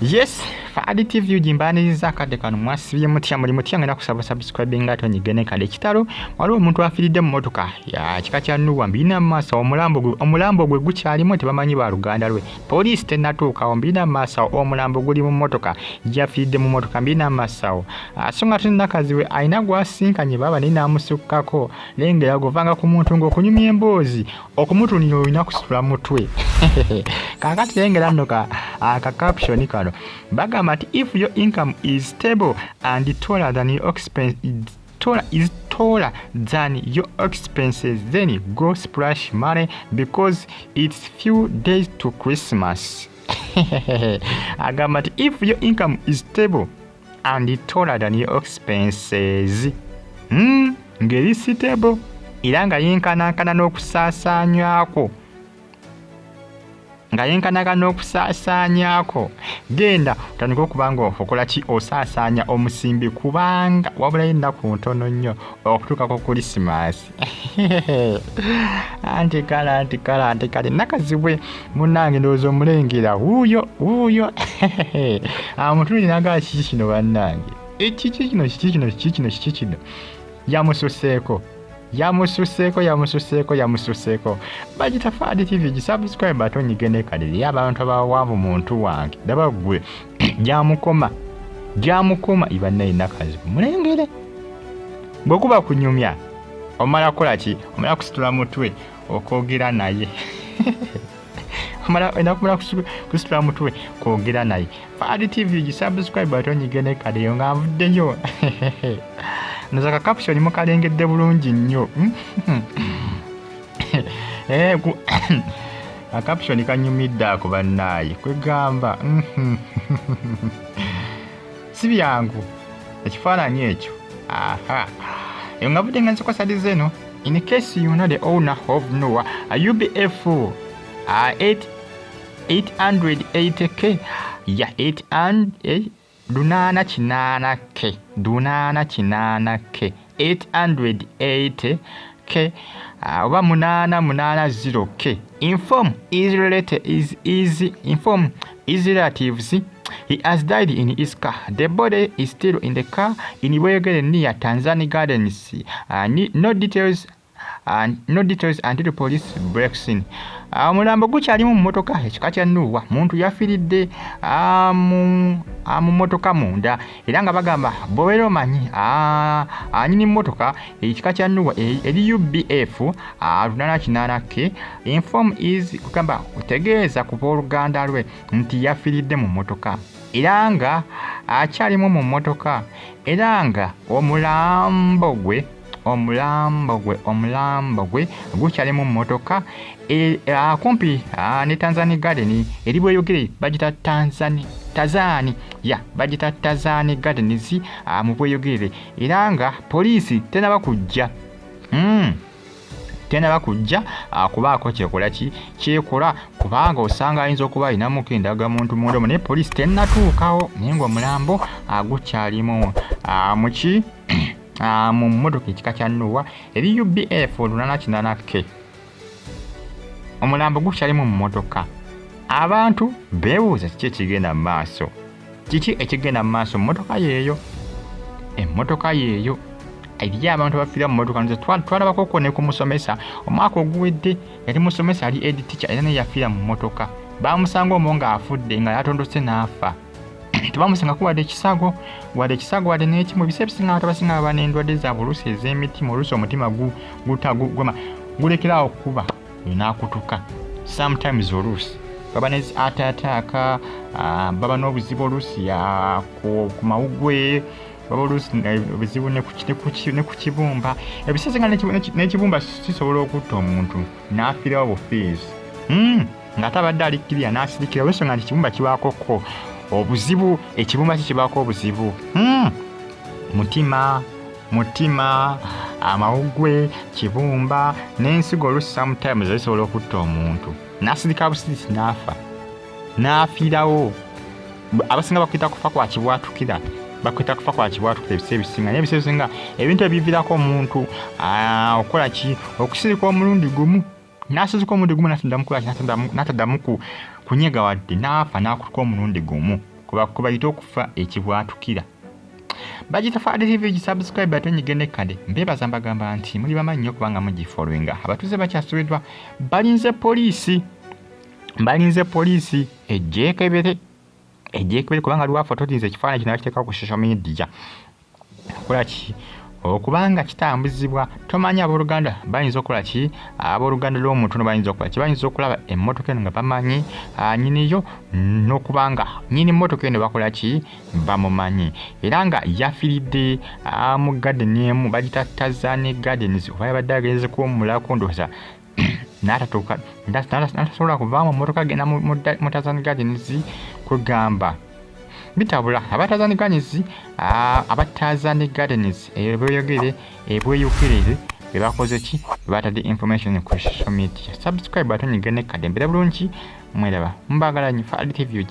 Yes, Faadi TV gimbaniriza akadde kano. Mwasibye mutya? Muli mutya? Ngenda kusaba subscribing ate onyigene kale. Ekitalo, waliwo omuntu afiiridde mu motoka ya kika kya Noah. Mbirina mu maaso, omulambo gwe gukyalimu, tebamanyi ba luganda lwe, poliisi tennatuukawo. Mbirina mu maaso, omulambo guli mu motoka, yafiiridde mu motoka. Mbirina mu maaso. So nga tunakazi we alina gwasinkanye baaba naye n'amusukkako. Lengera govanga ku muntu ng'okunyumya emboozi, okumutunira olina kusitula mutwe. Kaakati lengera nno ka caption kano, bagamba nti if your income is stable and taller than your expense, taller is taller than your expenses, then go splash money because it's few days to Christmas. Agamba nti if your income is stable and taller than your expenses, ng'eri stable era nga yenkanankana n'okusaasaanyako, nga yenkanankana n'okusaasaanyako, genda otandike okuba nga okola ki? Osaasaanya omusimbi, kubanga wabulayo ennaku ntono nnyo okutuuka ku Kurisimaasi. Anti kale, anti kale, anti kale, nakazibwe munnange, ndowooza omulengera wuuyo wuuyo amutunuli nagaa, kiki kino bannange? Kiki kino? Kiki kino? Kiki kino? Kiki kino? Yamususeeko, yamususeeko, yamususeeko, yamususeeko. Bagita Faadi TV, gisubscribe ate onyigende kale. Eri abantu abawanvu, muntu wange, ndaba gwe gyamukoma, gyamukoma ibannaye. Nakazibu mulengere, bwe kuba kunyumya omala kukola ki? Omala kusitula mutwe okwogera naye. Olina kumala kusitula mutwe kwogera naye. Faadi TV, gisubscribe ate onyigende kale. Eyo nga nvuddeyo noza ka caption mukalengedde bulungi nnyo. Akaption kanyumidde ako bannaaye, kwegamba si byangu ekifaananyi ekyo. Aha, eyo nga budde nga nzikwasaliza eno. In case you know the owner of Noah UBF 8 880K ya 8 880 K, 880 K, 880 K oba 880 K, inform is related is inform his relatives he has died in his car. The body is still in the car in Bwegere near Tanzania Gardens. No details no details until police breaks in. Omulambo gukyalimu mu mmotoka ekika kya Noah. Muntu yafiiridde mu mmotoka munda, era nga bagamba bw'obeera omanyi anyini mmotoka ekika kya Noah eri UBF 880 K, inform is kugamba otegeeza ku booluganda lwe nti yafiiridde mu mmotoka, era nga akyalimu mu mmotoka, era nga omulambo gwe gukyali mu mmotoka kumpi ne Tanzania Garden eri Bweyogere. Bagita Tanzani, Tazani ya bagita Tazani Gardens mu Bweyogere, era nga poliisi tenaba kujja, tenaba kujja kubaako kyekola ki kyekola, kubanga osanga ayinza okuba alinamuko endagamuntu munda omwo, naye poliisi tennatuukawo, naye nga omulambo gukyalimu muki mu mmotoka ekika kya Noah eri UBF 880 K. Omulambo gukyalimu mu mmotoka. Abantu beebuuza kiki ekigenda mu maaso, kiki ekigenda mu maaso mu mmotoka yeeyo, emmotoka yeeyo. Eriyo abantu abafiira mu mmotoka. Nze twalabakoko ne ku musomesa omwaka oguwedde, yali musomesa, ali head teacher, era naye yafiira mu mmotoka. Bamusanga omwo ng'afudde, nga yatondose n'afa. Tebamusanga wadde ekisago, wadde ekisago, wadde n'ekimu. Ebiseera ebisinga abantu abasinga baba n'endwadde zaabwe, oluusi ez'emitima, oluusi omutima guma gulekeraawo okukuba n'akutuka. Sometimes oluusi baba ne heart attack, baba n'obuzibu oluusi ku mawugwe, baba oluusi obuzibu ne ku kibumba. Ebiseera singa n'ekibumba kisobola okutta omuntu n'afiirawo bufiizi, ng'ate abadde alikkirira n'asirikira, olw'ensonga nti ekibumba kibaako ko obuzibu, ekibumba kye kibaako obuzibu. Mutima, amawugwe, kibumba n'ensigo oluusi sometimes zisobola okutta omuntu n'asirika busirisi n'afa, n'afiirawo. Abasinga bakwita kufa kwa kibwatukira, bakwita kufa kwa kibwatukira ebiseera ebisinga. Naye ebiseera ebisinga ebintu ebiviirako omuntu okukola ki? Okusirika omulundi gumu, n'asirika omulundi gumu, n'ataddamu kukola ki? N'ataddamu kunyega wadde, n'afa n'akutuka omulundi gumu. Kubayita okufa ekibwatukira. Bagita Fad TV, gisubscribe ate onyige nekkade. Mbeebaza, mbagamba nti muli bamanyi nnyo kubanga mugifollowinga. Abatuuze bakyasubiddwa, balinze poliisi, balinze poliisi ejjeekebere, ejjeekebere, kubanga lwafototinze ekifaananyi kino bakiteeka ku social media. Kola ki okubanga kitambuzibwa, tomanyi abooluganda bayinza okukola ki? Abooluganda lw'omuntu no bayinza okukola ki? Bayinza okulaba emmotoka eno nga bamanyi nyiniyo, n'okubanga nyini mmotoka eno bakola ki? Bamumanyi. Era nga yafiiridde mu garden emu bagita Tazani Gardens, oba yabadde agenze kuwummulako, ndowooza n'atatuuka, n'atasobola kuvaamu mmotoka agenda mu Tazani Gardens. Kwegamba bitabula. Aba Tazani Gardens, aba Tazani Gardens ebweyogere, ebweyogerere bebakoze ki? Batadde information ku social media. Subscribe ate onyige nekkadde. Mbeera bulungi, mweraba, mbagala nnyo. Fad TV.